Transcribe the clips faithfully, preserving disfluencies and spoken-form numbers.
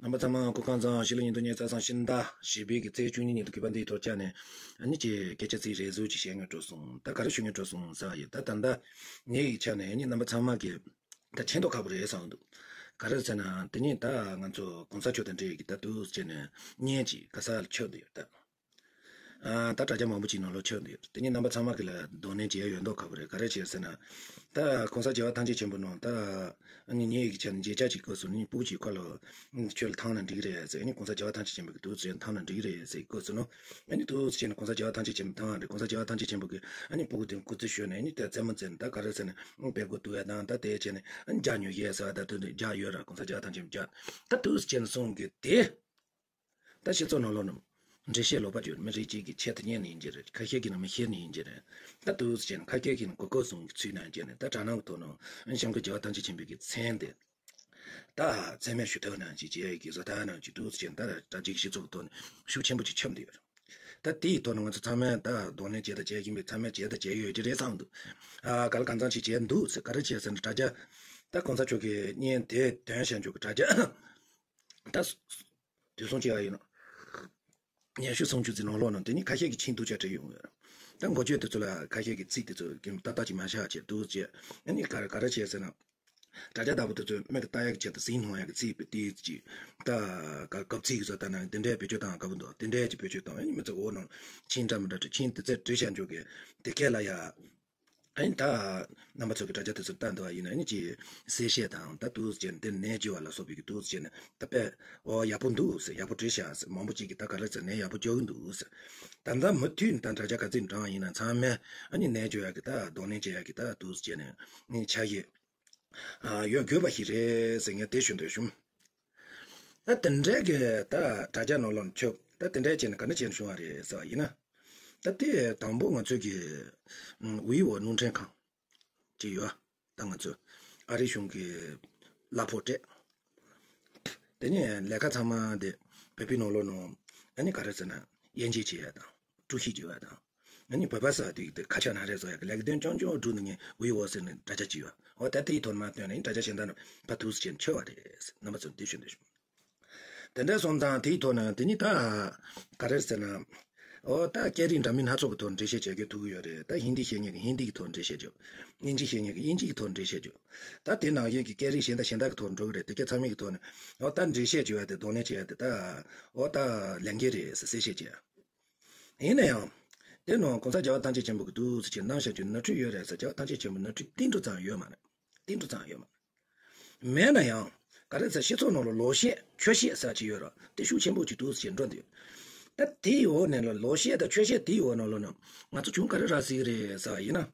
རྣམ་པ་ཚང་མ་སྐུ་ཁམས་བཟང་། ཕྱི་ལོ་ཉིས་སྟོང་ཉི་ཤུ་རྩ་གསུམ་ཕྱི་ཟླ་བཞི་པའི་གི་ཚེས་བཅུ་གཉིས་ཉིན་དུ་གི་པ་འདིའི་ཐོག་བཅར་ནས་ཨ་ནི་ཅིག་སྐད་ཆ་ཚིག་རེ་ཟུར་ཅིག་བཤད་སྙིང་བྲོ་སོང་། ད་ག་རེ་ཞུ་སྙིང་བྲོ་སོང་ཟེར་བ་ཡིན། ད་ད་ལྟ་ངེད་ཀྱི་ཆ་ནས་ཨ་ནི་རྣམ་པ་ཚང་མ་གི་ད་ཆེ་མཐོ་ཁག་པོ་རེད་བསམ་འདུག། ག་རེ་ཟེར་ན་དེ་ཉིད་ད་ང་ཚོ་གོང་ས་མཆོག་དང་འབྲེལ་གི་ད་དུས་ཟེར་ནས་བརྙན་ཅིག་ག་ས་ལ་ཆགས་བསྡད་ཡོད་ད། ཨ། ད་དྲ་རྒྱ་མང་པོ་ཅིག་ནང་ལོགས་ཆགས་འདུག། དེ་ནི་རྣམ་པ་ཚང་མ་གི་ལ་གདོང་ལེན་བྱེད་ཡ་ཡོད་མདོག་ཁ་པོ་རེད། ག་རེ་བྱས་ཟེར་ན། ད་གོང་ས་རྒྱལ་བ་ཐམས་ཅད་མཁྱེན་པ་ནང་ད་ཨ་ནི་ངེད་ཀྱི་ཆ་ནས་མཇལ་ཆ་ཅིག་དགོས་སོང་ནི་སྤུ་གུ་ཅིག་ཁ་ལོ། ཁྱོད་ལ་ཐང་ན་འགྲིག་རེད་ཟེར། ཨ་ནི་གོང་ས་རྒྱལ་བ་ཐམས་ཅད་མཁྱེན་པ་གི་དུས་ཚོད་ཐང་ན་འགྲིག་རེད་ཟེར་དགོས་སོང་ནོ། ཨ་ནི་དུས་ཚོད་ནི་གོང་ས་རྒྱལ་བ་ཐམས་ཅད་མཁྱེན་པ་ཐང་རེད། གོང་ས་རྒྱལ་བ་ཐམས་ཅད་མཁྱེན་པ་གི་ཨ་ནི་སྤུ་གུ་དེ་སྐུ་རྩེད་ཞུས་ནས་ཨ་ནི་ད་རྩེད་མོ་རྩེ་ནས་ད་ག་རེ་ཟེར་ན་དཔེ་དགོས་འདུག་ཡ་དང་ད་དེ་བྱས་ནས་ཨ་ནི་རྒྱག་ཉོ་ཡས་ཟེར་བ་ད་དུས་འདི་རྒྱག་ཡོད་ར། གོང་ས་རྒྱལ་བ་ཐམས་ཅད་མཁྱེན་པ་རྒྱག་ད་དུས་ཚོད་ནི་གསུང་གི་དེ། ད་སྤྱི་ཚོགས་ནང་ལོགས་ནང་འགྲེལ་བཤད་ལོག་པ་བརྗོད། མི་རིགས་གཅིག་གི་ཆེད་དུ་གཉེར་ནས་ཡིན་གྱི་རེད། ཁ་ཤས་ཀྱིས་ནང་མི་ཤེས་ནས་ཡིན་གྱི་རེད། ད་དུས་ཚོད་ཁ་ཤས་ཀྱིས་ནང་གོ་སྐབས་བཟུང་གི་ཚུལ་ནང་བྱས་ནས་ད་དྲ་ནང་གི་ཐོག་ནང་ཨ་ནི་སྐྱབས་མགོན་རྒྱལ་བ་ཐམས་ཅད་མཁྱེན་པའི་གི་མཚན་དེ་ད་མཚན་སྨད་ཞུ་ཐབས་ནང་ཅིག་བྱས་ཡོད་ཀྱི་བཟོ་ལྟ་ནང་ཅིག་དུས་ཚོད་ད་དྲ་རྒྱའི་སྤྱི་ཚོགས་ཐོག་ནས་ཤུགས་ཆེན་པོ་ཅིག་ཁྱབ་འདུག་ཡོད་རེད། ད་དེའི་ཐོག་ནས་ང་ཚོ་ཚང་མས་ད་གདོང་ལེན་བྱས་དང་བྱེད་ཀྱིན་པའི་ཚང་མས་བྱས་དང་བྱས་ཡོད་ཀྱི་རེད་བསམ་འདུག། ཨ། ག་ལ་གང་འཚམ་ཅིག་བྱས་འདུག་ཟེར། ག་རེ་བྱས་ཟེར་ན་དྲ་རྒྱ་ད་གོང་ས་མཆོག་གི་བརྙན་དེ་འདོན་བྱས་འཇོག་གི་དྲ་རྒྱ་ད། དུས་སོང་ཅིག་ཨ་ཡིན་ནོ། ཉི་ཤུ་སུམ་ཅུ་ཙམ་ནང་ལོགས་ནང་དེ་ནི་ཁ་ཤས་ཀྱིས་ཕྱིན་ཐུགས་ཆ་བྲིས་ཡོང་ཡོད། ད་འགོ་བརྗོད་དེ་ཚོ་ལ་ཁ་ཤས་ཀྱིས་ཚིག་དེ་ཚོ་ཏག་ཏག་ཅིག་མ་བཞག་བྱས་འདུག་ཅེས་ཨ་ནི་ག་རེ་ག་རེ་བྱས་ཟེར་ན། དྲ་རྒྱ་ལྟ་བུ་དེ་ཚོས་མིག་གིས་ལྟ་ཡག་གི་ཆེད་དུ་གཟིགས་སྣང་ཡག་གི་ཚིག་དཔེ་ཏིག་ཅིག་ད་ག་གབ་ཚིག་གི་བཟོ་ལྟ་ན་དེ་འདྲའི་བེད་སྤྱོད་བཏང་དགའ་པོ་འདུག། དེ་འདྲའི་ཅིག་བེད་སྤྱོད་བཏང་ཨ་ནི་མི་ཚོ་འོ་ནང་ཕྱིན་འདྲ་མི་འདྲ་བྲིས། ཕྱིན་དེ་ཚོས་བྲིས་བཞག་འཇོག་གི་དེ་སྐད་ལ་ཡ། ཨ་ནི་ད་རྣམ་པ་ཚོ་གི་དྲ་རྒྱ་དེ་ཚོར་ལྟ་འདུག་པ་ཡིན་ན་ཨ་ནི་ཅིག་གསལ་བཤད་དང་ད་འདུག་ཟེར་ནས་འདིར་ནས་བརྗོད་པ་ལ་སོགས་པའི་གི་འདུག་ཟེར་ནས་ད་དཔེ་ཨོ་ཡག་པོ་འདུག་ཟེར། ཡག་པོ་བྲིས་ཤག་ཟེར། མང་པོ་ཅིག་གིས་ད་ག་རེ་ཟེར་ནས་ཡག་པོ་བརྗོད་ཀྱི་འདུག་ཟེར། ད་ལྟ་མུ་མཐུད་ནས་ད་དྲ་རྒྱ་ག་ཚོད་འགྲོ་ཡིན་ན་ཚང་མས་ཨ་ནི་ནས་བརྗོད་ཡག་གི་ད་གདོང་ལེན་བྱེད་ཡག་གི་ད་འདུག་ཟེར་ནས་ནི་ཆ་ཤས་ཨ་ཡོད་དགོས་པ་ཞིག་རེད་ཟེར་ངས་དེ་ཞུ་འདོད་བྱུང་། ད་དེ་འདྲའི་གི་ད་དྲ་རྒྱ་ནང་ལོགས་ཆོས་ད་དེ་འདྲའི་བྱས་ནས་ག་འདྲ་བྱས་ནས་བྱུང་བ་རེད་ཟེར་བ་ཡིན་ན། ད་དེ་དང་པོ་ང་ཚོའི་གི་ཝི་ཨོ་རླུང་འཕྲིན་ཁང་ཅིག་ཡོད། ད་ང་ཚོ་ཨ་རི་གཞུང་གི་གླ་ཕོགས་སྤྲད། དེ་ནས་ལས་ཀ་ཚང་མ་དེ་བོད་པའི་ནང་ལོགས་ནང་ཨ་ནི་ག་རེ་ཟེར་ན་དབྱེ་འབྱེད་བྱེད་ཡ་དང་། དཀྲུག་ཤིང་བྱེད་པ་དང་། ཨ་ནི་བོད་པ་ཟེར་བ་དེ་དེ་ཁ་ཆག་ན་རེ་བཟོ་ཡག་གི་ལས་དོན་རྐྱང་རྐྱང་སྒྲུབ་ནས་ངས་ཝི་ཨོ་ཟེར་ནས་དྲ་རྒྱ་ཅིག་ཡོད། འོ་ད་དེའི་ཐོག་མ་བཏོན་ནས་དྲ་རྒྱ་གཞན་དག་ནང་ཕར་ཐུགས་སུ་ཆེན་ཆེ་བ་རེད། རྣམ་པ་ཚོར་འདི་ཞུ་འདོད་བྱུང་། དེ་འདྲ་སོང་ཙང་དེའི་ཐོག་ནས་དེ་ནི་ད་ག་རེ་ཟེར་ན། འོ་ད་སྐད་རིགས་འདྲ་མིན་སྣ་ཚོགས་ཀྱི་ཐོག་འགྲེལ་བཤད་བྱེད་དགོས་ཐུག་གི་ཡོད་རེད། ད་ཧིན་དི་ཤེས་མཁན་གྱིས་ཧིན་དི་གི་ཐོག་འགྲེལ་བཤད་བྱེད། དབྱིན་ཇི་ཤེས་མཁན་གྱིས་དབྱིན་ཇི་གི་ཐོག་འགྲེལ་བཤད་བྱེད། ད་དེ་ནང་བཞིན་གྱི་སྐད་རིགས་གཞན་དང་གཞན་དག་གི་ཐོག་འགྲོ་གི་རེད། དེ་ག་ཚང་མའི་གི་ཐོག་ནས་འོ་ད་འགྲེལ་བཤད་བྱེད་ཡ་དེ་གདོང་ལེན་བྱེད་ཡ་དེ་ད་འོ་ད་ལས་འགན་རེད་ཟེར་གསལ་བཤད་བྱེད་ཡ། ཡིན་ན་ཡང་། དེ་ནང་གོང་ས་རྒྱལ་བ་ཐམས་ཅད་མཁྱེན་པ་གི་འདུག་ཟེར་གྱི་གནང་བཞག་རྒྱུ་ནོར་འཁྲུལ་ཡོད་རེད་ཟེར། རྒྱལ་བ་ཐམས་ཅད་མཁྱེན་པ་ནོར་འཁྲུལ་ཏིལ་འབྲུ་ཙམ་ཡོད་མ་རེད། ཏིལ་འབྲུ་ཙམ་ཡོད་མ་རེད། མེད་ན་ཡང་ག་རེ་ཟེར་སྤྱི་ཚོགས་ནང་ལ་ལོག་བཤད་ཆོས་བཤད་ཟེར་གྱི་ཡོད་རེད། དེ་ཤུགས་ཆེན་པོ་ཅིག་འདུག་ཟེར་འགྲོ་འདུག། ད་དེའི་འོག་ནས་ལ་ལོག་བཤད་དང་ཆོས་བཤད་དེའི་འོག་ནང་ལོགས་ན་ང་ཚོ་གཞུང་ག་རེ་རག་སྲིད་ཀྱི་རེད་ཟེར་བ་ཡིན་ན།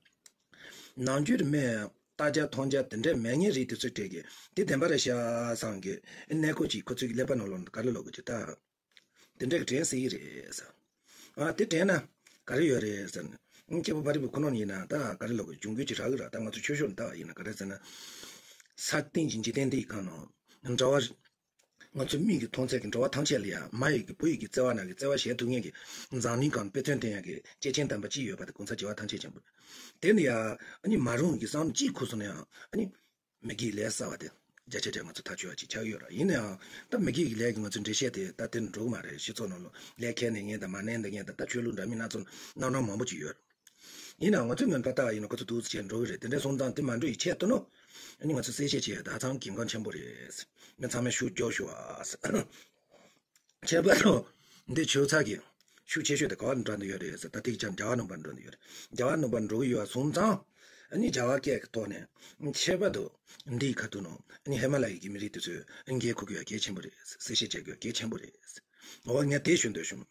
ནམ་རྒྱུན་མི་ལྟ་རྒྱ་མཐོང་རྒྱ་དེ་འདྲའི་མེད་མཁན་རིགས་དེ་ཚོའི་གྲས་ཀྱིས་དེ་བདེན་པ་རེད་ཤག་བསམ་གི་གནས་སྐོར་ཅིག་ཁོ་ཚོའི་ཀླད་པ་ནང་ལོགས་ན་ག་རེ་ལོག་གི་ཅིག་ད། དེ་འདྲ་གི་དྲན་སྲིད་ཀྱི་རེད་ཟེར། ཨ་དེ་དྲན་ན་ག་རེ་ཡོད་རེད་ཟེར་ན། སྐྱེས་བུ་པ་རི་བུ་ཁོ་ན་ཡིན་ན་ད་ག་རེ་ལབ་དགོས། འབྱུང་རྒྱུ་ཅིག་རག་གི་རེད། ད་ང་ཚོ་ཆོས་ཕྱོགས་ནས་ལྟ་བ་ཡིན་ན་ག་རེ་ཟེར་ན། ས་སྟེང་གི་འཇིག་རྟེན་འདིའི་སྒང་ནང་འདྲ་བ། ང་ཚོ་མིག་གིས་མཐོང་ཚད་ཀྱི་འགྲོ་བ་ཐམས་ཅད་ལ་ཡ་མ་ཡི་གི་བུ་ཡི་གི་བརྩེ་བ་ནང་གི་བརྩེ་བ་བཞད་ཐུབ་མཁན་གྱི་འཛམ་གླིང་སྒང་དཔེ་མཚོན་སྟོན་ཡག་གི་སྐྱེས་ཆེན་དམ་པ་གཅིག་ཡོད་པ་དེ་གོང་ས་རྒྱལ་བ་ཐམས་ཅད་མཁྱེན་པ། དེ་ནི་ཡ་ཨ་ནི་མ་རུངས་ཀྱི་བསམ་བློ་གཅིག་ཁུག་སོང་ན་ཡང་ཨ་ནི། མི་དགེ་ལས་བསགས་པ་དེ་བརྒྱ་ཆ་བརྒྱ་ང་ཚོ་ཐག་ཆོད་པ་ཅིག་ཆགས་ཡོད་ར། ཡིན་ནའང་ད་མི་དགེ་གི་ལས་ཀྱི་ང་ཚོ་འགྲེལ་བཤད་དེ་ད་དེ་འགྲོ་གི་མ་རེད། སྤྱི་ཚོགས་ནང་ལོགས་ལས་ཁེལ་ནས་ངས་ད་མ་ནན་ད་ངས་ད་ད་ཆོས་ལུགས་འདྲ་མིན་སྣ་ཚོགས་རྣམ་གྲངས་མང་པོ་ཅིག་ཡོད་ར། ཡིན་ནའང་ང་ཚོའི་ངོས་ནས་ད་ལྟ་ཡིན་ན་ཁོ་ཚོ་འདུག་སེ་བྱས་འགྲོ་གི་རེད། དེ་འདྲ་སོང་ཙང་དེ་མ་འགྲོ་ཡི་ཆེད་དུ་ནོ། ཨ་ནི་ང་ཚོ་གསལ་བཤད་བྱས་ད་ཚང་གལ་འགངས་ཆེན་པོ་རེད། མི་ཚང་མས་ཤུགས་རྒྱོབ་ཤོག་ཨ། ཁྱད་པར་དུ་འདི་ཆོས་ཚོགས་ཀྱི་ཤུགས་ཆེ་ཤོས་དེ་ག་བར་འགྲོ་འདི་ཡོད་རེད་ཟེར། ད་ཐིག་ཅང་རྒྱ་གར་ནང་པར་འགྲོ་འདི་ཡོད་རེད། རྒྱ་གར་ནང་པར་འགྲོ་གི་ཡོད་སོང་ཙང་ཨ་ནི་རྒྱ་གར་སྐད་ཀྱི་ཐོག་ནས་ཁྱད་པར་དུ་འདིའི་ཁ་ཐུག་ནང་ཨ་ནི་ཧི་མ་ལ་ཡའི་གི་མི་རིགས་དེ་ཚོས་འགན་འཁུར་དགོས་ཡ་གལ་ཆེན་པོ་རེད། གསལ་བཤད་བྱེད་དགོས་ཡ་གལ་ཆེན་པོ་རེད། འོ་ངས་དེ་ཞུ་འདོད་བྱུང་།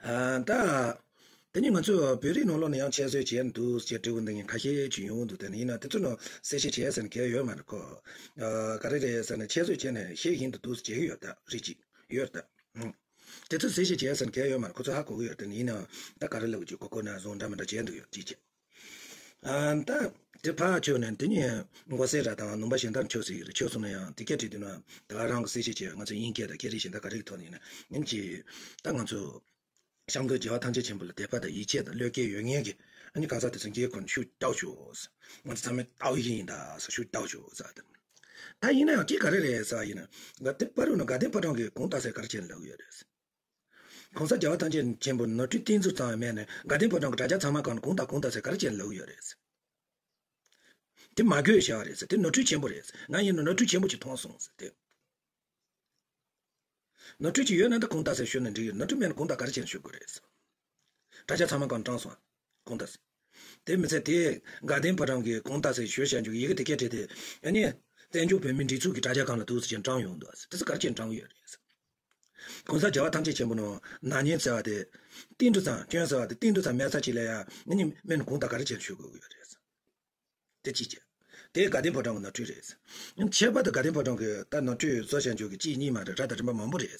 ཨ་ད། དེ་ནི་ང་ཚོས་བོད་རིགས་ནང་ལོགས་ནས་ཡང་ཁྱད་གསོད་བྱས་འདུག་ཅེས་དྲི་བ་འདི་ངས་ཁ་ཤས་ཅིག་ཡོང་འདུག། དེ་ནི་ཡིན་ན་དེ་ཚོ་ནང་གསལ་བཤད་བྱས་ཟེར་ན་གལ་ཡོད་མ་རེད་ཁོ། ཨ་ག་རེ་རེད་ཟེར་ན་ཁྱད་གསོད་བྱས་ནས་ཤེས་ཡིན་དུ་འདུག་བྱེད་ཀྱི་ཡོད་ད་རེད་ཅིག་ཡོད་ད། ཨང་། དེ་ཚོ་གསལ་བཤད་བྱས་ཟེར་ན་གལ་ཡོད་མ་རེད། ཁོ་ཚོ་ཧ་གོ་གི་ཡོད། དེ་ནི་ཡིན་ནའང་ད་ག་རེ་ལབ་ཀྱི་གོ་གོ་ན་བཟུང་འདྲ་མི་འདྲ་བྱས་འདུག་ཡོད་ཅིག་ཅིག། ཨ་ད་དེ་ཕར་ཆོད་ནས་དེ་ནི་མགོ་སེར་ར་དང་ལུང་པ་གཞན་དག་ཆོད་ཟེར་གྱི་རེད། ཆོད་སོང་ན་ཡང་དེ་སྐད་བྲིས་དུས་ན་ད་ག་རང་གི་གསལ་བཤད་བྱས་ང་ཚོ་དབྱིན་སྐད་དང་སྐད་རིགས་གཞན་དག་ག་རེ་གི་ཐོག་ནས་ཡིན་ན་ཡིན་གྱི། ད་ང་ཚོ་སྐྱབས་མགོན་རྒྱལ་བ་ཐམས་ཅད་མཁྱེན་པ་ལ་དད་པ་དང་ཡིད་ཆེས་དང་བློས་འགེལ་ཡོད་མཁན་གྱི་ཨ་ནི་གང་ཟག་དེ་ཚོ་འགན་ཁུར་ནས་ཤུགས་རྒྱོབ་ཤོག། ང་ཚོ་ཚང་མས་ལྟ་བ་ཡིན་ད་ཟེར་ཤུགས་རྒྱོབ་ཤོག་ཟེར་དང་། ད་ཡིན་ན་ཡང་ཅིག་ག་རེ་རེད་ཟེར་བ་ཡིན་ན། དགའ་ལྡན་ཕོ་བྲང་ནང་དགའ་ལྡན་ཕོ་བྲང་གིས་གང་ལྟར་ཟེར་ག་རེ་བྱས་ནས་ལབ་ཀྱི་ཡོད་རེད། གོང་ས་རྒྱལ་བ་ཐམས་ཅད་མཁྱེན་པ་ནོར་འཁྲུལ་གཏིང་ཟབ་ཙམ་ཡང་མེད་ནས་དགའ་ལྡན་ཕོ་བྲང་གི་དྲ་རྒྱ་ཚང་མ་གང་ནས་གང་ལྟར་གང་ལྟར་ཟེར་ག་རེ་བྱས་ནས་ལབ་ཀྱི་ཡོད་རེད། དེ་མ་དགོས་བྱ་བ་རེད་ཟེར། དེ་ནོར་འཁྲུལ་ཆེན་པོ་རེད་ཟེར། ང་ཡིན་ན་ནོར་འཁྲུལ་ཆེན་པོ་ཅིག་མཐོང་སོང་ཟེར་ཏེ། ནོར་འཁྲུལ་ཅིག་ཡོད་ན་ད་གང་ལྟར་ཟེར་ཞུས་ན་འགྲིག་ཡོད། ནོར་འཁྲུལ་མེད་ན་གང་ལྟར་ག་རེ་བྱས་ནས་ཞུ་དགོས་རེད་ཟེར། དྲ་རྒྱ་ཚང་མ་གང་དྲངས་སོང་། གང་ལྟར་ཟེར། དེ་མི་ཚད་དེ་དགའ་ལྡན་ཕོ་བྲང་གིས་གང་ལྟར་ཟེར་ཞུས་བྱས་འཇུག་ཡི་གེ་དེ་སྐད་བྲིས་ཏེ། ཨ་ནི་བཙན་བྱོལ་བོད་མིའི་སྒྲིག་འཛུགས་ཀྱི་དྲ་རྒྱ་སྒང་ལ་འདུག་ཟེར་བྱས་དྲངས་ཡོང་འདུག་ཟེར། དེ་ཚོ་ག་རེ་བྱས་དྲངས་ཡོད་རེད་ཟེར། གོང་ས་རྒྱལ་བ་ཐམས་ཅད་མཁྱེན་པ་ནང་ན་མཉམ་ཟེར་བ་དེ། གཏིང་འདྲ་ཙམ་སྐྱོན་ཟེར་བ་དེ་གཏིང་འདྲ་ཙམ་མེད་ས་ཅིག་ལ་ཡང་ནི་མེད་ན་གང་ལྟར་ག་རེ་བྱས་ནས་ཞུ་དགོས་ཀྱི་ཡོད་རེད་ཟེར། དེ་གཅིག་བྱས། དེ་དགའ་ལྡན་ཕོ་བྲང་གི་ནོར་འཁྲུལ་རེད། ཁྱད་པར་དུ་དགའ་ལྡན་ཕོ་བྲང་གི་ད་ནོར་འཁྲུལ་བཟོ་བྱ་འཇོག་གི་གཅིག་གཉིས་མ་རེད། ར་དང་རིམ་པ་མང་པོ་རེད།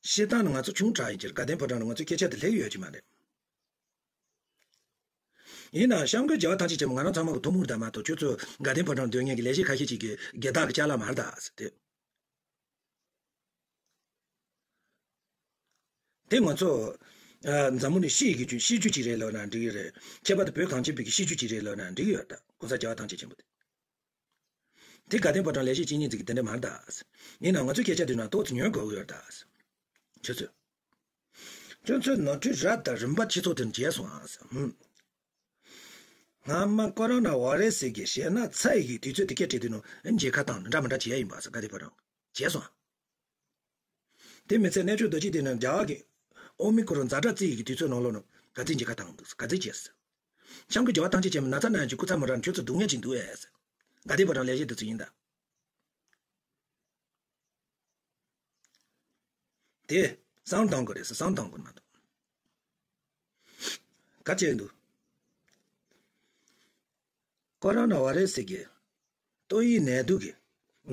བཤད་སྟངས་ནི་ང་ཚོ་ཆུང་དྲགས་ཡིན་གྱི་རེད། དགའ་ལྡན་ཕོ་བྲང་ནང་ང་ཚོའི་སྐད་ཆ་དེ་སླེབས་ཡོད་ཀྱི་མ་རེད། ཡིན་ནའང་སྐྱབས་མགོན་རྒྱལ་བ་ཐམས་ཅད་མཁྱེན་པ་ང་རང་ཚང་མ་གི་ཐུགས་སྨོན་དང་མ་གཏོགས་ཁྱོད་ཚོ་དགའ་ལྡན་ཕོ་བྲང་སྡོད་མཁན་གྱི་ལས་བྱེད་ཁ་ཤས་ཅིག་གི་སྒེར་བདག་གི་ཅ་ལག་མ་རེད་ད་ཟེར་ཏེ། དེ་ང་ཚོ་ཨ་འཛམ་བུ་གླིང་སྤྱི་ཡི་གི་སྤྱི་སྤྱོད་ཅིག་རེད་ལབ་ན་འགྲིག་གི་རེད། ཁྱད་པར་དུ་བོད་གངས་ཅན་པའི་གི་སྤྱི་སྤྱོད་ཅིག་རེད་ལབ་ན་འགྲིག་གི་ཡོད་ད། གོང་ས་རྒྱལ་བ་ཐམས་ཅད་མཁྱེན་པ་དེ། དེ་དགའ་ལྡན་ཕོ་བྲང་ལས་བྱེད་གཅིག་གཉིས་ཙམ་གྱི་དེ་འདྲ་མ་རེད་ད། ཡིན་ནའང་ང་ཚོའི་སྐད་ཆ་དེ་ན་ཏོག་ཙམ་ཉན་དགོས་ཀྱི་ཡོད་ད། ཁྱོད་ཚོས། ཁྱོད་ཚོས་ནོར་འཁྲུལ་རབ་དང་རིམ་པ་སྤྱི་ཚོགས་དེར་འཇལ་སོང་ཨ་ཟེར། ཧུམ། སྔ་མ་ཀོ་རོ་ན་བྷ་རེ་སི་གི་ཞེད་སྣང་ཚ་ཡི་གི་དུས་ཚོད་དེ་སྐད་བྲིས་དུས་ནོ་མཇལ་ཁ་བཏང་ནས་འདྲ་མི་འདྲ་བྱས་ཡིན་པ་ཟེར། དགའ་ལྡན་ཕོ་བྲང་བྱས་སོང་ཨ། དེ་མི་ཚད་གནས་མཆོག་རྡོ་རྗེ་གདན་ནས་རྒྱ་གར་གྱི་ཨོ་མི་ཀོ་རོན་ཛ་དྲག་རྩི་ཡི་གི་དུས་ཚོད་ནང་ལོགས་ནོ་ག་ཚོད་མཇལ་ཁ་བཏང་འདུག་ག་ཚོད་བྱས་ཟེར། སྐྱབས་མགོན་རྒྱལ་བ་ཐམས་ཅད་མཁྱེན་པ་ན་ཚ་ན་ཡང་གི་སྐུ་ཚ་མོ་རང་ཁྱོད་ཚོ་སྡུག་བསྔལ་ཅིག་འདུག་ཨེ་ཟེར། དགའ་ལྡན་ཕོ་བྲང་ལས་བྱེད་དེ་ཚོ་ཡིན་ད། དེ་བསམ་བཏང་དགོས་རེད་ཟེར། བསམ་བཏང་དགོས་མ་གཏོགས་ག་བྱས་འདུག་ཀོ་རོ་ན་བྷ་རེ་སི་གི་ཏོག་དབྱིབས་ནད་དུག་གིས་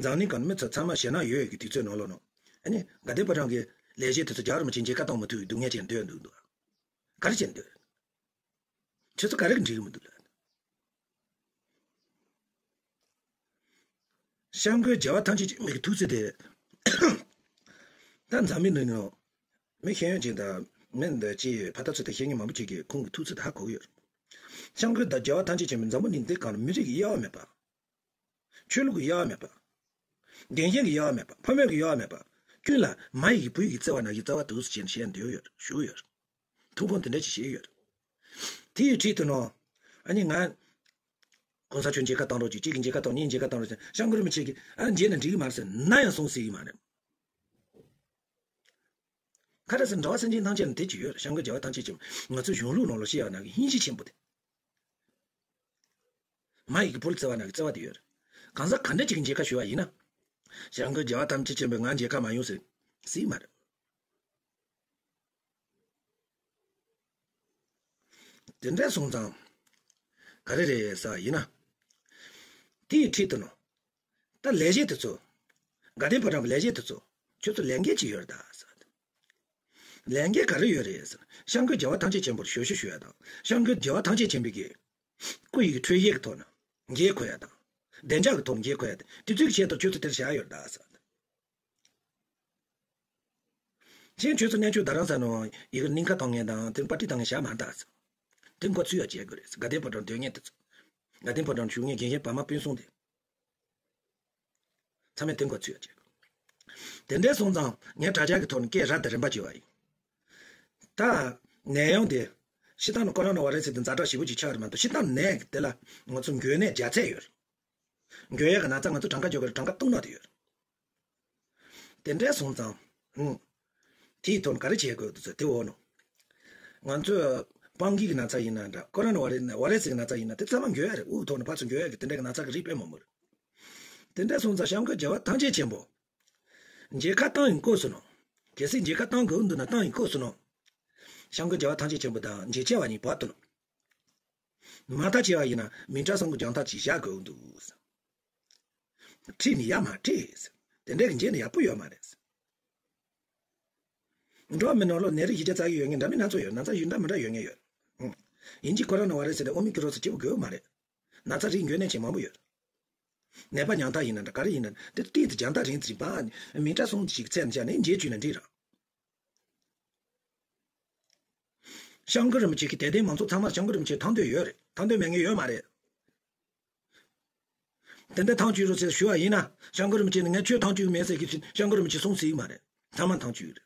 འཛམ་གླིང་སྒང་མི་ཚོ་ཚང་མ་ཞེད་སྣང་ཡོད་ཡོད་ཀྱི་དུས་ཚོད་ནང་ལོགས་ནོ། ཨ་ནི་དགའ་ལྡན་ཕོ་བྲང་གི་ལས་བྱེད་དེ་ཚོ་རྒྱལ་བ་རིན་པོ་ཆེ་མཇལ་ཁ་གཏོང་མི་ཐུབ་པའི་སྡུག་བསྔལ་ཅན་སྡོད་འདུག་འདུག་ག་རེ་བྱས་འདུག་ཁྱོད་ཚོ་ག་རེ་གི་འགྲིག་གི་མི་འདུག་ལ། སྐྱབས་མགོན་རྒྱལ་བ་ཐམས་ཅད་མཁྱེན་པའི་ཐུགས་བརྩེ་དེ། ད་འཛམ་གླིང་ནང་མི་ཤེས་ཡོན་ཅན་དང་མི་འདི་ཅི་ཕ་ད་ཚོད་ལྟ་ཤེས་མཁན་མང་པོ་ཅིག་གིས་ཁོང་གི་ཐུགས་བརྩེ་དེ་ཧ་གོ་གི་ཡོད། སྐྱབས་མགོན་དང་རྒྱལ་བ་ཐམས་ཅད་མཁྱེན་པའི་འཛམ་བུ་གླིང་འདི་སྒང་ལ་མི་རིགས་ཀྱི་དབྱེ་བ་མེད་པ། ཆོས་ལུགས་ཀྱི་དབྱེ་བ་མེད་པ། འགན་ཞེན་གྱི་དབྱེ་བ་མེད་པ། ཕོ་མོ་གི་དབྱེ་བ་མེད་པ། ཀུན་ལ་མ་ཡི་གི་བུ་ཡི་གི་བརྩེ་བ་ནང་བཞིན་བརྩེ་བ་འདུག་ཟེར་བྱས་ནས་བཤད་འདོད་ཡོད་ཞུ་ཡོད། ཐུགས་དགོངས་དེ་འདྲ་ཅིག་བཞེས་ཡོད། དེ་ཡི་འཕྲིན་དུ་ནོ། ཨ་ནི་ང་གོང་ས་མཆོག་མཇལ་ཁ་བཏང་རོགས་གྱིས། གཅིག་གིས་མཇལ་ཁ་བཏང་། གཉིས་མཇལ་ཁ་བཏང་རོགས་ཟེར། སྐྱབས་མགོན་རིན་པོ་ཆེ་གིས་ཨ་མཇལ་ན་འགྲིག་གི་མ་རེད་ཟེར་ན་ཡང་གསུང་སྲིད་ཀྱི་མ་རེད། ག་རེ་ཟེར་འགྲོ་བ་སེམས་ཅན་ཐམས་ཅད་ལ་དེ་ཅིག་ཡོད་རེད། སྐྱབས་མགོན་རྒྱལ་བ་ཐམས་ཅད་མཁྱེན་པ་ང་ཚོའི་གཞུང་ལུགས་ནང་ལ་བཤད་ཡག་ནང་གི་ཧིན་ཇི་ཆེན་པོ་དེ། མ་ཡི་གི་བུ་ལ་བརྩེ་བ་ནང་གི་བརྩེ་བ་དེ་ཡོད་རེད། གང་ཟག་ག་འདྲ་ཅིག་གིས་མཇལ་ཁ་ཞུ་བ་ཡིན་ན། སྐྱབས་མགོན་རྒྱལ་བ་ཐམས་ཅད་མཁྱེན་པས་ང་མཇལ་ཁ་མ་ཡོང་ཟེར་སྲིད་མ་རེད། དེ་འདྲ་སོང་ཙང་། ག་རེ་རེད་ཟེར་བ་ཡིན་ན། དེའི་འཕྲིན་དུ་ནོ། ད་ལས་བྱེད་དེ་ཚོ། དགའ་ལྡན་ཕོ་བྲང་གི་ལས་བྱེད་དེ་ཚོ། ཁྱོད་ཚོ་ལས་འགན་ཅིག་ཡོད་རེད་ད་ཟེར། ལས་འགན་ག་རེ་ཡོད་རེད་ཟེར། སྐྱབས་མགོན་རྒྱལ་བ་ཐམས་ཅད་མཁྱེན་པར་ཞབས་ཞུ་ཞུ་ཡ་དང་། སྐྱབས་མགོན་རྒྱལ་བ་ཐམས་ཅད་མཁྱེན་པའི་གི་སྐུ་ཡི་འཕྲོད་བཞེས་ཀྱི་ཐོག་ནས་འགན་འཁུར་ཡ་དང་། བདེ་འཇགས་ཀྱི་ཐོག་ནས་འགན་འཁུར་ཡ་དང་། དེ་ཚོའི་ཆེད་དུ་ཁྱོད་ཚོ་དེར་བཞག་ཡོད་རེད་ད་ཟེར། གཞན་ཁྱོད་ཚོ་གནས་མཆོག་རྡ་རམ་ས་ལ་ཡི་གེར་སྙིང་ཁ་གཏོང་མཁན་དང་དེར་པར་ཊི་བཏང་མཁན་བཞག་མ་རེད་ད་ཟེར། དེ་མགོ་ཚོས་ཡ་བྱེད་དགོས་རེད། དགའ་ལྡན་ཕོ་བྲང་སྡོད་མཁན་དེ་ཚོ། དགའ་ལྡན་ཕོ་བྲང་བཞུགས་མཁན་རྒན་གཞོན་བར་མ་སྤུན་གསུམ་དེ། ཚང་མས་དེ་མགོ་ཚོས་ཡ་བྱེད་དགོས། དེ་འདྲ་སོང་ཙང་ངས་དྲ་རྒྱ་གི་ཐོག་ནས་སྐད་རབ་དང་རིམ་པ་བྱས་པ་ཡིན། ད་ནད་ཡམས་དེ། སྤྱིར་བཏང་ནི་ཀོ་རོ་ན་བྷ་རེ་སི་དེ་ཛ་དྲག་ཞེ་པོ་ཅིག་ཆགས་རེད་མ་གཏོགས་སྤྱིར་བཏང་ནད་དེ་ལ་ང་ཚོ་འགོས་ནད་རྒྱག་ཚད་ཡོད་རེད། འགོས་ཡས་ཀྱི་ན་ཚ་ང་ཚོ་གྲངས་ཀ་འཇོག་གི་རེད། གྲངས་ཀ་སྟོང་ནག་དེ་ཡོད་རེད། དེ་འདྲ་སོང་ཙང་། ཧུང་། དེའི་ཐོག་ནས་ག་རེ་བྱེད་དགོས་འདུག་ཟེར་དེ་འོ་ནོ། ང་ཚོས་སྤང་གི་གི་ན་ཚ་ཡིན་ན་འདྲ། ཀོ་རོ་ན་བྷ་རེ་བྷ་རེ་སི་གི་ན་ཚ་ཡིན་ན་དེ་ཚང་མ་འགོས་ཡ་རེད། དབུགས་ཐོག་ནས་ཕར་ཚུར་འགོས་ཡ་གི་དེ་འདྲ་གི་ན་ཚ་གི་རིགས་དཔེ་མང་པོ་རེད། དེ་འདྲ་སོང་ཙང་སྐྱབས་མགོན་རྒྱལ་བ་ཐམས་ཅད་མཁྱེན་པོ། མཇལ་ཁ་བཏང་ཡིན་སྐབས་སུ་ནོ། གལ་སྲིད་མཇལ་ཁ་བཏང་དགོས་འདུག་ན་བཏང་ཡིན་སྐབས་སུ་ནོ། སྐྱབས་མགོན་རྒྱལ་བ་ཐམས་ཅད་མཁྱེན་པོ་དང་མཇལ་ཁ་བྱས་པ་གཉིས་བར་དུ་ནོ། མ་མཐའ་བྱས་པ་ཡིན་ན་མིང་གྲགས་སོང་གི་རྒྱང་ཐག་ཅིག་བཞག་དགོས་འདུག་ཁྲིད་ནི་ཡག་མ་ཁྲིད། དེ་འདྲའི་གི་མཇལ་ནི་ཡག་པོ་ཡོད་མ་རེད། འགྲོ་བ་མིའི་ནང་ལོགས་ནད་རིགས་བཞི་བརྒྱ་རྩ་བཞི་ཡོད་མཁན་འདྲ་མིན་སྣ་ཚོགས་ཡོད། ན་ཚ་ཡོད་འདྲ་མི་འདྲ་ཡོད་མཁན་ཡོད། ཨང་། ཡིན་གཅིག་ཁོ་རང་ནང་བ་རེད་ཟེར་ཏེ་ཨོ་མི་ཀི་རོ་སི་སྐྱིད་པོ་དགོས་མ་རེད། ན་ཚ་རིགས་འགོས་ནད་ཅན་མང་པོ་ཡོད། ནད་པ་ཉམ་ཐག་ཡིན་ན་འདྲ་ག་རེ་ཡིན་ན་དེ་ཏིས་ཏི་རྒྱང་ཐག་རིང་ཙམ་ཞིག་བར་མི་འདྲ་སོང་ཅིག་ཚད་འཇགས་ནས་མཇལ་བཅུག་ན་འགྲིག་ར། སྐྱབས་མགོན་རིན་པོ་ཆེ་གི་དད་ལྡན་མང་ཚོགས་ཚང་མར་སྐྱབས་མགོན་རིན་པོ་ཆེ་ཐང་འདོད་ཡོད་རེད། ཐང་འདོད་མེད་མཁན་ཡོད་མ་རེད། དེ་འདྲ་ཐང་ཆུ་རུ་ཟེར་ཞུ་བ་ཡིན་ན། སྐྱབས་མགོན་རིན་པོ་ཆེ་ནི་ངས་ཆོས་ཐང་ཆུ་མེད་ཟེར་གི་ཕྱིན། སྐྱབས་མགོན་རིན་པོ་ཆེ་གསུང་སྲིད་མ་རེད། ཚང་མ་ཐང་ཆུ་རེད།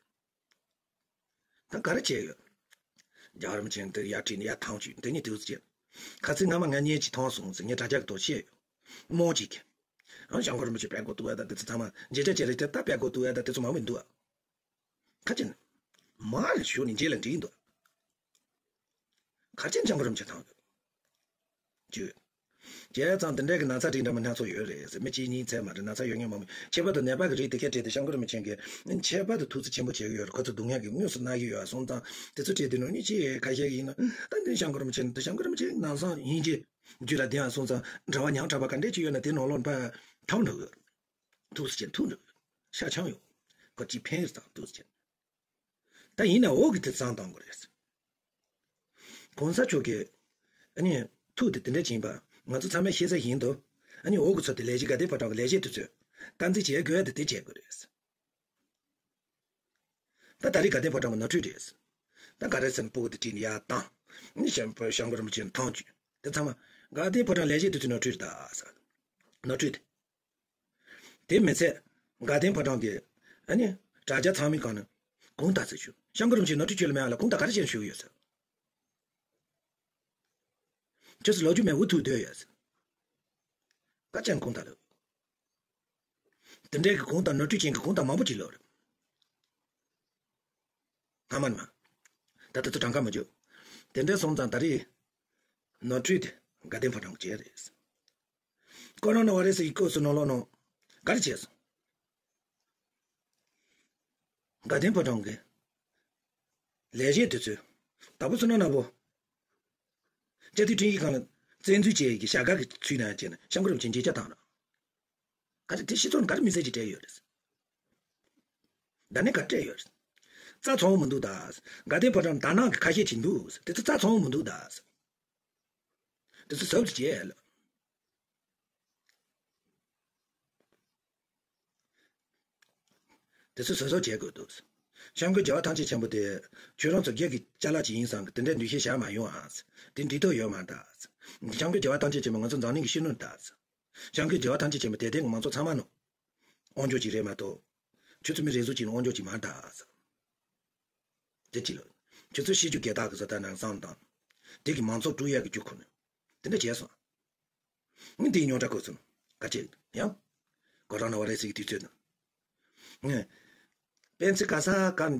ད་ག་རེ་བྱས་ཡོད། རྒྱལ་བ་རིན་པོ་ཆེ་དེ་ཡར་ཁྲིད་ནས་ཡར་ཐང་ཆུ་དེ་ཉིད་དུས་ཚོད་ཁ་ཚིག་སྔ་མ་ང་གཉིས་ཀྱིས་མཐོང་སོང་ཟེར། ངས་དྲ་རྒྱ་གི་ཐོག་བཤད་ཡོད། རྨོངས་ཅིག་གི། ཨང་། སྐྱབས་མགོན་རིན་པོ་ཆེ་དཔེ་གོ་ཐུབ་ཡ་ད་དེ་ཚོ་ཚང་མ་མཇལ་འཕྲད་བྱས་རེད་དེ། ད་དཔེ་གོ་ཐུབ་ཡ་ད་དེ་ཚོ་མང་པོ་འདུག་ཨ། ཁ་ཅན། མ་ལ་ཞུ་ནི་རྗེས་ལ་འགྲིག་འདུག་ཁ་ཅན་སྐྱབས་མགོན་རིན་པོ་ཆེ་ཐང་ཡོད། བརྗོད། བྱས་ཙང་དེ་འདྲའི་གི་ན་ཚ་དེ་འདྲ་མི་སྣ་ཚོ་ཡོད་རེད་ཟེར། མི་གཅིག་གཉིས་ཚད་མ་རེད། ན་ཚ་ཡོད་མཁན་མང་པོ། ཁྱད་པར་དུ་ནད་པ་གི་རིགས་དེ་གས་སྤྲད་དེ་སྐྱབས་མགོན་རིན་པོ་ཆེ་གིས་ཁྱད་པར་དུ་ཐུགས་རྗེ་ཆེན་པོ་བྱེད་ཀྱི་ཡོད་རེད། ཁོ་ཚོ་སྡུག་བསྔལ་གྱིས་དངོས་སུ་མནར་གྱི་ཡོད་སོང་ཙང་། དེ་ཚོ་སྤྲད་དེ་ནོ་ཉིད་ཅིག་ཁ་ཤས་ཡིན་ན། ད་འདི་སྐྱབས་མགོན་རིན་པོ་ཆེ་ད་སྐྱབས་མགོན་རིན་པོ་ཆེ་ནང་སང་ཡིན་གྱི་རྒྱུད་ལ་བདེ་ཡང་སོང་ཙང་། འབྲེལ་བ་ཉག་ཕྲ་བ་ག་འདྲས་ཅིག་ཡོད་ན་དེ་ནང་ལོགས་ཕར་ཐོན་འགྲོ་གི། ཐུགས་རྗེ་ཆེ་ཐུགས་འགྲོ་གི། ཤ་ཆང་ཡོད། ཁོ་ཅིག་ཕན་ཡོད་ཙང་ཐུགས་རྗེ་ཆེ། ད་ཡིན་ན་འོག་གི་དེ་བཟང་བཏང་དགོས་རེད། གོང་ས་མཆོག་གིས་ཨ་ནི་ཐུགས་དེ་དེ་འདྲ་བྱིན་པ་ང་ཚོ་ཚང་མས་ཤེས་ས་ཡིན་འདུག་ཨ་ནི་འོག་གི་ཚོ་དེ་ལས་བྱེད་དགའ་ལྡན་ཕོ་བྲང་གི་ལས་བྱེད་དེ་ཚོས་སྟངས་འཛིན་བྱེད་དགོས་ཡ་དེ་དེ་བྱེད་དགོས་རེད། ད་ད་རེས་དགའ་ལྡན་ཕོ་བྲང་གི་ནོར་འཁྲུལ་རེད། ད་ག་རེ་ཟེར་ན་སྤུ་གུ་དེ་ཁྲིད་ནས་ཡར་བཏང་། ཨ་ནི་སྐྱབས་སྐྱབས་མགོན་རིན་པོ་ཆེ་ཐང་ཆུ་དེ་ཚང་མ་དགའ་ལྡན་ཕོ་བྲང་ལས་བྱེད་དེ་ཚོའི་ནོར་འཁྲུལ་རེད་ད་ཟེར། ནོར་འཁྲུལ་དེ། དེ་མི་ཚད། དགའ་ལྡན་ཕོ་བྲང་གི་ཨ་ནི་དྲ་རྒྱ་ཚང་མའི་སྒང་ནས་དགོངས་དག་ཟེར་ཞུ། སྐྱབས་མགོན་རིན་པོ་ཆེ་ནོར་འཁྲུལ་ཁྱོད་ལ་མེད་ཨ་ལ་དགོངས་དག་ག་རེ་བྱས་ནས་ཞུ་གི་ཡོད་ཟེར། ཁྱོད་ཚོ་ལོ་རྒྱུས་མེད་འུ་ཐུག་སྡོད་ཡོད་ཟེར། ཀ་ཅན་དགོངས་དག་ལོ། དེ་འདྲའི་གི་དགོངས་དག་ནོར་འཁྲུལ་ཅན་གི་དགོངས་དག་མང་པོ་ཅིག་ལོ་རེད། སྔ་མ་ནས་མ། ད་ལྟ་ཚོ་གྲངས་ཀ་མ་བརྗོད། དེ་འདྲ་སོང་ཙང་ད་རེས་ནོར་འཁྲུལ་དེ་དགའ་ལྡན་ཕོ་བྲང་གི་བྱས་རེད། ཀོ་རོ་ན་བ་རེ་སི་ཡི་སྐབས་སུ་ནང་ལོགས་ནང་ག་རེ་བྱས་སོང་། དགའ་ལྡན་ཕོ་བྲང་གི་ལས་བྱེད་དེ་ཚོས་དྭགས་པོ་བསོད་ནམས་ནག་པོ་སྤྱི་འཐུས་ཁྲིམས་ཡིག་ཁང་ལ་བཙན་འཛུལ་བྱས་ཀྱི་བྱ་དགའ་གི་ཚུལ་ནང་བྱས་ནས་སྐྱབས་མགོན་རིན་པོ་ཆེ་མཇལ་བཅར་བཏང་ར། ག་རེ་དེ་སྤྱི་ཚོགས་ནང་ག་རེ་མི་སེར་གྱིས་སྤྲད་ཡོད་རེད། ད་ནི་ག་སྤྲད་ཡོད་རེད། རྩ་ཚང་བོ་མི་འདུག་ད། དགའ་ལྡན་ཕོ་བྲང་དར་ནག་གི་ཁ་ཤས་ཅིག་འདུག་དེ་ཚོ་རྩ་ཚང་བོ་མི་འདུག་ད། དེ་ཚོ་གཟབ་ཏུ་བྱས་ལ། དེ་ཚོ་བཟོ་བཟོ་བྱེད་དགོས་འདུག་སྐྱབས་མགོན་རྒྱལ་བ་ཐམས་ཅད་མཁྱེན་པ་དེ་ཁྱོད་རང་ཚོ་སྒེར་གྱི་ཅ་ལག་ཅིག་ཡིན་བསམ་གི་དེ་འདྲའི་འདུ་ཤེས་བཞག་མ་ཡོང་ཨ། དེ་འགྲིག་ཐབས་ཡོད་མ་རེད་ད། སྐྱབས་མགོན་རྒྱལ་བ་ཐམས་ཅད་མཁྱེན་པ་ང་ཚོ་འཛམ་གླིང་གི་ཤེས་ནོར་ད། སྐྱབས་མགོན་རྒྱལ་བ་ཐམས་ཅད་མཁྱེན་པ་དེ་དེ་གི་མང་ཚོགས་ཚང་མ་ནོ། དབང་སྒྱུར་ཅིག་རེད་མ་གཏོགས། ཁྱོད་ཚོ་མི་རེ་ཟུང་ཅིག་ནི་དབང་སྒྱུར་ཅིག་མ་རེད་ད། དེ་ཅི་ལ། ཁྱོད་ཚོ་ཤེས་རྒྱུ་སྒེར་བདག་གི་བཟོ་ལྟ་ནང་བསམ་དང་། དེ་གི་མང་ཚོགས་དཀྲུག་ཡག་གི་རྒྱུ་ཁོ་ནི། དེ་འདྲ་བྱས་སོང་། ངས་དེའི་རྙོག་དྲ་བཀོད་སོང་། ག་ཅེ་ཡང་། གོ་རང་ན་བ་རེ་སི་གི་དུས་ཚོད་ནང་། ངས། སྤེན་ཚེ་ག་ས་ག།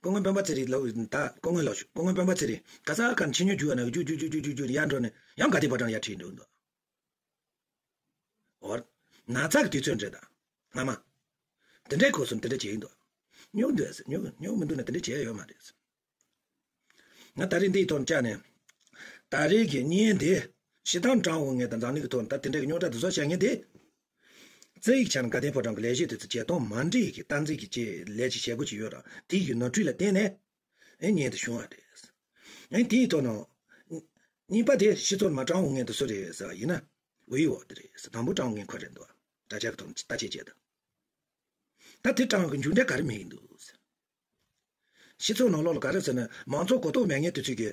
སྐུ་ངོ་སྤེན་པ་ཚེ་རིང་ལགས་ད་སྐུ་ངོ་ལགས་ཞུ། སྐུ་ངོ་སྤེན་པ་ཚེ་རིང་ག་ས་ག་ཕྱི་ཉོ་རྒྱུ་བ་ན་རྒྱུ་རྒྱུ་རྒྱུ་རྒྱུ་རྒྱུ་རྒྱུ་ཡར་འགྲོ་ནས་ཡང་དགའ་ལྡན་ཕོ་བྲང་ཡར་ཁྲིད་འགྲོ་འདུག་འོ། ན་ཚ་གི་དུས་ཚོད་འདྲ་དང་། སྔ་མ། དེ་འདྲའི་གོ་སོང་དེ་འདྲ་བྱས་ཡིན་འདུག་སྨྱོ་འདུག་ཟེར་སྨྱོ་སྨྱོ་མི་འདུག་ན་དེ་འདྲ་བྱས་ཡོད་མ་རེད། ང་ད་རེས་འདིའི་ཐོག་བཅར་ནས། ད་རེས་ཀྱི་བརྙན་འདི་ཕྱི་ཐང་དྲང་འོང་ངེས་དང་འཛམ་གླིང་གི་ཐོག་ནས་ད་དེ་འདྲའི་གི་རྙོག་དྲ་དེ་ཚོ་བཤད་མཁན་དེ། རྩ་ཡིག་ཆ་ནས་དགའ་ལྡན་ཕོ་བྲང་གི་ལས་བྱེད་དེ་ཚོ་བྱེད་སྟངས་མ་འགྲིག་གི་སྟངས་འཛིན་གྱི་ཅེས་ལས་ཀྱི་བྱེད་སྒོ་ཅིག་ཡོད་ར་དེ་ཡི་ནོར་འཁྲུལ་ལ་བརྟེན་ནས། ཨེ་བརྙན་དེ་བྱུང་བ་རེད། ཨེ་དེའི་ཐོག་ནས། གཉིས་པ་དེ་ཕྱི་ཚོགས་མ་དྲང་འོང་ངེས་དེ་སུ་རེད་ཟེར་བ་ཡིན་ན། ཝི་འོ་དེ་རེད་ཟེར། དང་པོ་དྲང་འོང་ངེས་ཁོ་རེད་འདུག་དྲ་རྒྱ་གི་ཐོག་ནས་ལྟ་ཅེས་བྱས་དང་། ད་དེ་དྲང་གི་མཇུག་འབྲས་ག་རེ་མེད་ཀྱི་འདུག་ཟེར། སྤྱི་ཚོགས་ནང་ལོགས་ལ་ག་རེ་ཟེར་ན་མང་ཚོགས་གོ་རྟོགས་མེད་མཁན་དེ་ཚོས་ཀྱི།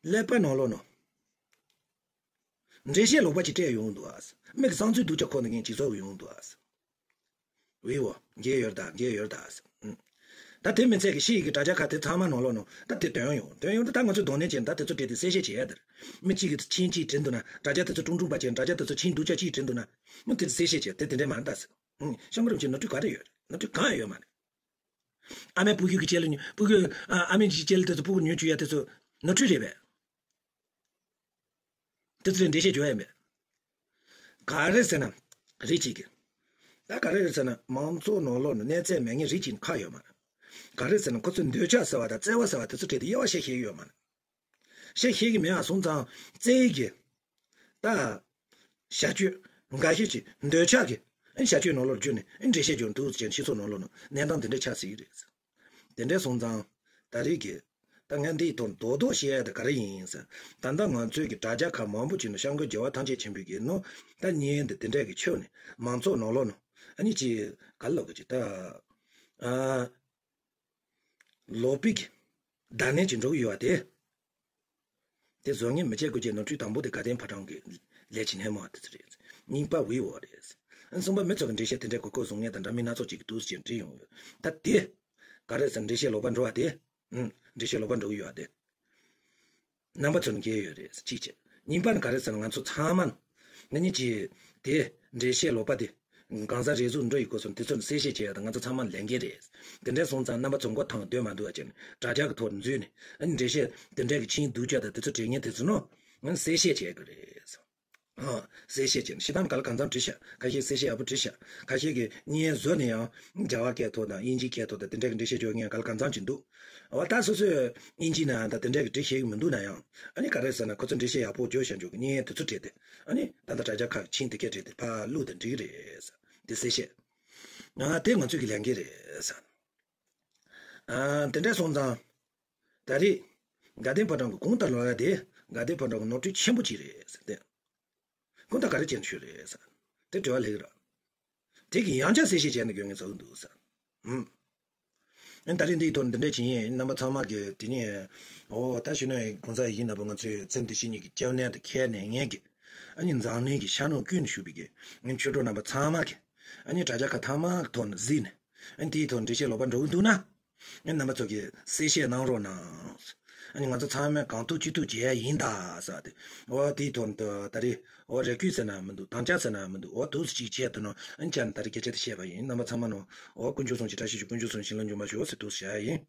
ཀླད་པ་ནང་ལོགས་ནང་། འགྲེལ་བཤད་ལོག་པ་ཅིག་སྤྲད་ཡོང་འདུག་ཨ། མིག་གི་གསང་ཚུལ་སྡུག་ཅག་ཁོ་ན་མཁན་ཅིག་བཟོ་ཡོང་འདུག་ཨ། ཝི་འོ། འགལ་ཡོད་ད་འགལ་ཡོད་ད། ད་དེ་མི་ཚད་ཀྱི་ཕྱི་ཡི་གི་དྲ་རྒྱ་ཁག་དེ་ཚང་མ་ནང་ལོགས་ནང་ད་དེ་དོན་ཡོང་དོན་ཡོང་དུ་ད་ང་ཚོས་གདོང་ལེན་བྱས་ནས་ད་དེ་ཚོ་བྲིས་ཏེ་གསལ་བཤད་བྱས་ཡ་དེར། མི་གཅིག་གིས་ཕྱིན་གཅིག་བྲིས་འདུག་ན་དྲ་རྒྱ་དེ་ཚོ་ཀྲུང་ཀྲུང་པ་བྱས་ནས་དྲ་རྒྱ་དེ་ཚོ་ཕྱིན་སྡུག་ཅག་གཅིག་བྲིས་འདུག་ན། མི་དེ་ཚོ་གསལ་བཤད་བྱས་དེ་དེ་འདྲས་མ་རེད་ད་ཟེར། ཨང་། སྐྱབས་མགོན་རིན་པོ་ཆེ་ནོར་འཁྲུལ་ག་རེ་ཡོད་རེད། ནོར་འཁྲུལ་གང་ཡང་ཡོད་མ་རེད། ཨ་མའི་སྤུ་གུ་གི་ལྕེ་ལ་ཉོ་སྤུ་གུ་ཨ་ཨ་མའི་ལྕེ་ལ་དེ་ཚོ་སྤུ་གུ་ཉོ་བཅུག་ཡ་དེ་ཚོ་ནོར་འཁྲུལ་རེད་པས། དེ་ཚོ་ལ་འགྲེལ་བཤད་བརྗོད་ཡ་མེད། ག་རེ་ཟེར་ན། རིགས་གཅིག་གིས། ད་ག་རེ་རེད་ཟེར་ན་མང་ཚོགས་ནང་ལོགས་ནས་གནས་ཚད་མེད་མཁན་རིགས་གཅིག་ཁག་ཡོད་མ་རེད། ག་རེ་ཟེར་ན་ཁོ་ཚོས་འདོད་ཆགས་ཟེར་བ་དང་བརྩེ་བ་ཟེར་བ་དེ་ཚོ་བྲིས་ཏེ་དབྱེ་བ་བྱེད་ཤེས་ཀྱི་ཡོད་མ་རེད། བཤད་ཤེས་ཀྱི་མེད་པ་སོང་ཙང་བཙལ་ཡིག་གི། ད། བྱ་སྤྱོད། འགའ་ཤས་ཀྱི་འདོད་ཆགས་ཀྱི། བྱ་སྤྱོད་ནང་ལོགས་བརྒྱུད་ནས་འགྲེལ་བཤད་བརྗོད་འདུག་ཅེས་སྤྱི་ཚོགས་ནང་ལོགས་ནང་གནས་སྟངས་དེ་འདྲ་ཆགས་སྲིད་ཀྱི་རེད། དེ་འདྲ་སོང་ཙང་། ད་རེས་ཀྱི། ད་ངས་འདིའི་ཐོག་རྡོག་རྡོག་བཤད་ཡ་དེ་ག་རེ་ཡིན་ཟེར། ད་ལྟ་ང་ཚོའི་གི་དྲ་རྒྱ་ཁག་མང་པོ་ཅིག་ནང་སྐྱབས་མགོན་རྒྱལ་བ་ཐམས་ཅད་མཁྱེན་པའི་གི་ནང་ད་བརྙན་འདི་དེ་འདྲ་གི་ཁྱོན་ནས་མང་ཚོགས་ནང་ལོགས་ནང་ཨ་ནི་ཅི་ག་ལབ་དགོས་ཀྱི་ད། ཨ། ལོག་པའི་གི་བརྡ་ལན་ཅིག་འགྲོ་གི་ཡོད་པ་དེ། དེ་བཟོ་ངན་མི་བྱེད་དགོས་ཀྱི་ནོར་འཁྲུལ་དང་པོ་དེ་དགའ་ལྡན་ཕོ་བྲང་གི་ལས་ཀྱི་སྣེ་མོ་དེ་ཚོ་རེད། གཉིས་པ་ཝི་འོ་རེད། ཨ་གསུམ་པ་མི་ཚོ་གི་འགྲེལ་བཤད་དེ་འདྲའི་གོ་སྐབས་བཟུང་མཁན་དང་འདྲ་མིན་སྣ་ཚོགས་ཅིག་གི་འདུག་ཅེས་བྲིས་ཡོང་ཡོད། ད་དེ་ག་རེ་ཟེར། འགྲེལ་བཤད་ལོག་པ་འགྲོ་བ་དེ། ཨུམ། འགྲེལ་བཤད་ལོག་པ་འགྲོ་གི་ཡོད་དེ། རྣམ་པ་ཚོ་ནས་བརྒལ་ཡོད་རེད། གཅིག་བྱས། གཉིས་པ་ནི་ག་རེ་ཟེར་ན། ང་ཚོ་ཚང་མ་ནི་ཉིད་ཀྱིས་དེ་འགྲེལ་བཤད་ལོག་པ་དེ་གང་ཟག་རེ་ཟུང་འགྲོ་ཡི་སྐོར་སོང་དེ་ཚོ་ནས་གསལ་བཤད་བྱས་ཡ་དང་། ང་ཚོ་ཚང་མ་ལས་འགན་རེད། དེ་འདྲ་སོང་ཙང་རྣམ་པ་ཚོ་མགོ་ཐང་སྡོད་མ་འདུག་པ་བྱས་ནས་དྲ་རྒྱ་གི་ཐོག་འཛུལ་ནས། ཨ་ནི་འགྲེལ་བཤད་དེ་འདྲ་གི་ཕྱིན་སྡུག་ཅག་དང་དེ་ཚོ་བྲིས་མཁན་དེ་ཚོ་ནོ། ཨ་ནི་གསལ་བཤད་བྱེད་དགོས་རེད། ཨ། གསལ་བཤད་བྱས་ནས་ཤི་ཏང་ག་ལ་གང་འཚམ་བྲིས་ཤག་ཁ་ཤས་གསལ་བཤད་ཡག་པོ་བྲིས་ཤག་ཁ་ཤས་ཀྱིས་བརྙན་བཟོས་ནས་ཡང་རྒྱ་གར་སྐད་ཐོག་དང་དབྱིན་ཇིའི་སྐད་ཐོག་དང་དེ་འདྲ་གི་འགྲེལ་བཤད་བརྗོད་མཁན་ག་ལ་གང་འཚམ་ཅིག་འདུག་འོ་ད་སོ་སོས་དབྱིན་ཇིའི་ནང་ད་དེ་འདྲ་གི་འབྲི་ཤེས་ཀྱི་མི་འདུག་ན་ཡང་། ཨ་ནི་ག་རེ་ཟེར་ན། ཁོ་ཚོ་འགྲེལ་བཤད་ཡག་པོ་བརྗོད་བཞག་འཇོག་གི་བརྙན་དེ་ཚོ་བྲིས་ཏེ། ཨ་ནི་ད་ལྟ་དྲ་རྒྱ་ཁག་ཕྱིན་དེ་སྐད་བྲིས་ཏེ་ཕར་བླུགས་ཏེ་འགྲིག་གི་རེད་ཟེར། དེ་གསལ་བཤད། ཨ། དེ་ང་ཚོའི་གི་ལས་འགན་རེད་ཟེར། ཨ། དེ་འདྲ་སོང་ཙང་། ད་རེས་དགའ་ལྡན་ཕོ་བྲང་གི་གོང་ལྟར་ལོག་ཡ་དེ་དགའ་ལྡན་ཕོ་བྲང་གི་ནོར་འཁྲུལ་ཆེན་པོ་ཅིག་རེད་ཟེར་ཏེ། ཁོང་ད་ག་རེ་བྱས་ནས་ཤོད་རེད་ཟེར། དེ་དྲི་བ་སླེབས་ར། དེ་གི་ཡང་བསྐྱར་གསལ་བཤད་བྱས་ནས་དགོས་ངེས་ཚ་འདུག་ཟེར། ཧུམ། ཨ་ད་རེས་འདིའི་ཐོག་འདི་འདྲ་བྱས་ཡིན། རྣམ་པ་ཚང་མ་གི་དེ་ནས། འོ་ད་གཞོན་ནུ་གོང་ས་ཡིན་ན་བོ་ང་ཚོའི་ཚེ་འདི་ཕྱི་གཉིས་ཀྱི་སྐྱབས་གནས་དང་ཁྱེད་ནས་ངས་ཀྱི། ཨ་ནི་འཛམ་གླིང་གི་ཤར་ནུབ་ཀུན་ནས་བཞུགས་པའི་གི་ངའི་ཆོས་གྲོགས་རྣམ་པ་ཚང་མ་གི། ཨ་ནི་དྲ་རྒྱ་ཁག་ཚང་མ་གི་ཐོག་ནས་གཟིགས་ནས། ཨ་ནི་དེའི་ཐོག་འགྲེལ་བཤད་ལོག་པ་འགྲོ་གི་འདུག་ན། ཨ་ནི་རྣམ་པ་ཚོ་གིས་གསལ་བཤད་གནང་རོགས་གནང་། ཨ་ནི་ང་ཚོ་ཚང་མས་གང་ཐུབ་ཅི་ཐུབ་བྱེད་ཡ་ཡིན་ད་ཟེར་ཏེ། འོ་དེའི་ཐོག་ཏུ་ད་རེས་འོ་རེ་སྐུལ་ཟེར་ན་མི་འདུག་དམ་བཅའ་ཟེར་ན་མི་འདུག་འོ་འདུག་སེ་ཅིག་བྱས་ཐུབ་ན། ཨ་ནི་བྱས་ནས་ད་རེས་སྐད་ཆ་དེ་བཤད་པ་ཡིན། རྣམ་པ་ཚང་མ་ནོ། འོ་དཀོན་མཆོག་གསུམ་གྱི་བཀྲ་ཤིས་ཤོག་དཀོན་མཆོག་གསུམ་བྱིན་རླབས་འབྱུང་བར་ཤོག་ཟེར་འདུག་སེ་བྱ་ཡ་ཡིན།